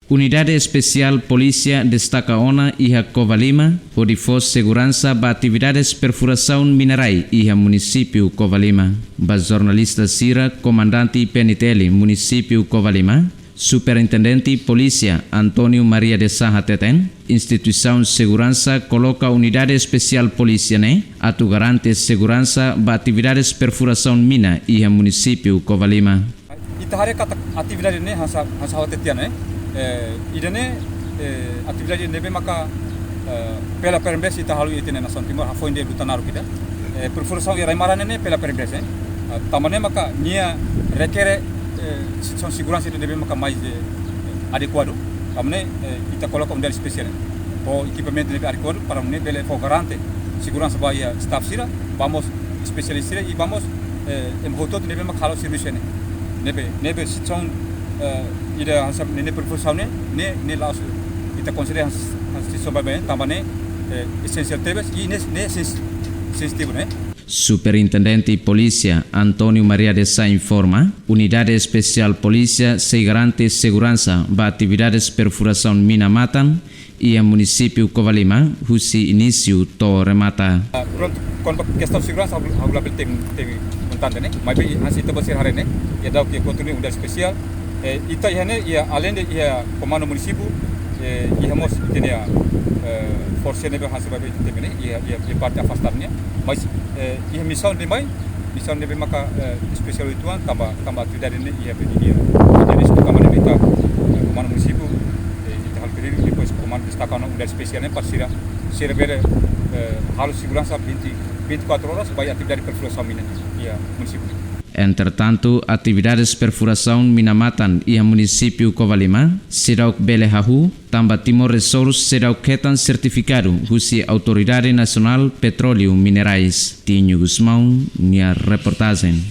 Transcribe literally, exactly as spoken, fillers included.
Unidade Espesiál Polísia destaka ona iha Covalima, hodi fó seguransa ba atividades perfurasaun mina rai iha munisípiu Covalima. Ba jornalista sira, Komandante P N T L munisípiu Covalima, Superintendente Polísia António Maria de Sá hateten, instituisaun seguransa koloka Unidade Espesiál Polísia ne'e atu garante seguransa ba atividades perfurasaun mina iha munisípiu Covalima. Ita haree katak atividade ne'e hanesan, hanesan ha'u hatete tiha ona, eh, ida-ne'e, eh, atividade ne'ebé maka, eh, pela primeira vez ita halo iha ita-nia nasaun Timor, hafoin de'it luta naruk ida. Eh, perfurasaun iha rai-maran ne'e pela primeira vez, eh. Ah, tanba ne'e maka nia rekere, eh, situasaun seguransa ida ne'ebé maka mais, eh, adekuadu. Tanba ne'e, eh, ita koloka unidade espesiál ne'e. Ho ekipamentu ne'ebé adekuadu, para nune'e bele fó garante seguransa ba iha staff sira, ba mós espesialista sira, i ba mós, eh, ema hotu-hotu ne'ebé maka halo servisu ne'e. Ne'ebé, ne'ebé situasaun, eh, ida hanesan ne'e, ne'e perfurasaun ne'e, ne'e, ne'e la'ós ita konsidera hanesan, hanesan situasaun baibain, tanba ne'e, eh, esensiál tebes, i ne'e, ne'e sens-, sensitivu ne'e. Superintendente Polísia António Maria de Sá informa, Unidade Espesiál Polísia sei garante seguransa ba atividades perfurasaun mina matan iha munisípiu Covalima, husi inísiu to'o remata. Ah, prontu, kona-ba kestaun seguransa, ha'u, ha'u labele temi, temi montante ne'e, maibé hanesan ita-boot sira haree ne'e, iha daudauk iha kontinua unidade espesiál, eh, ita iha ne'e, iha aleinde iha komandu munisípiu, eh, iha mós ita-nia, eh, forsa ne'ebé hanesan baibain ita temi ne'e, iha, iha, iha parte afastadu nian, mas, eh, iha misaun ida mai, misaun ne'ebé maka, eh, espesiál uitoan, tanba, tanba atividade ne'e iha be iha, iha risku, tanba ne'e ita, eh, komandu munisípiu, eh, ita halo pedidu, depois komandu destaka ona unidade espesiál ne'e para sira, sira bele, eh, halo seguransa vinte, vinte e quatro horas ba atividade perfurasaun mina iha munisípiu. Entretantu, atividades perfurasaun mina matan iha munisípiu Covalima seidauk bele hahú, tanba Timor Resource seidauk hetan sertifikadu husi Autoridade Nasionál Petróleu Minerais. Tinho Gusmão, nia reportajen.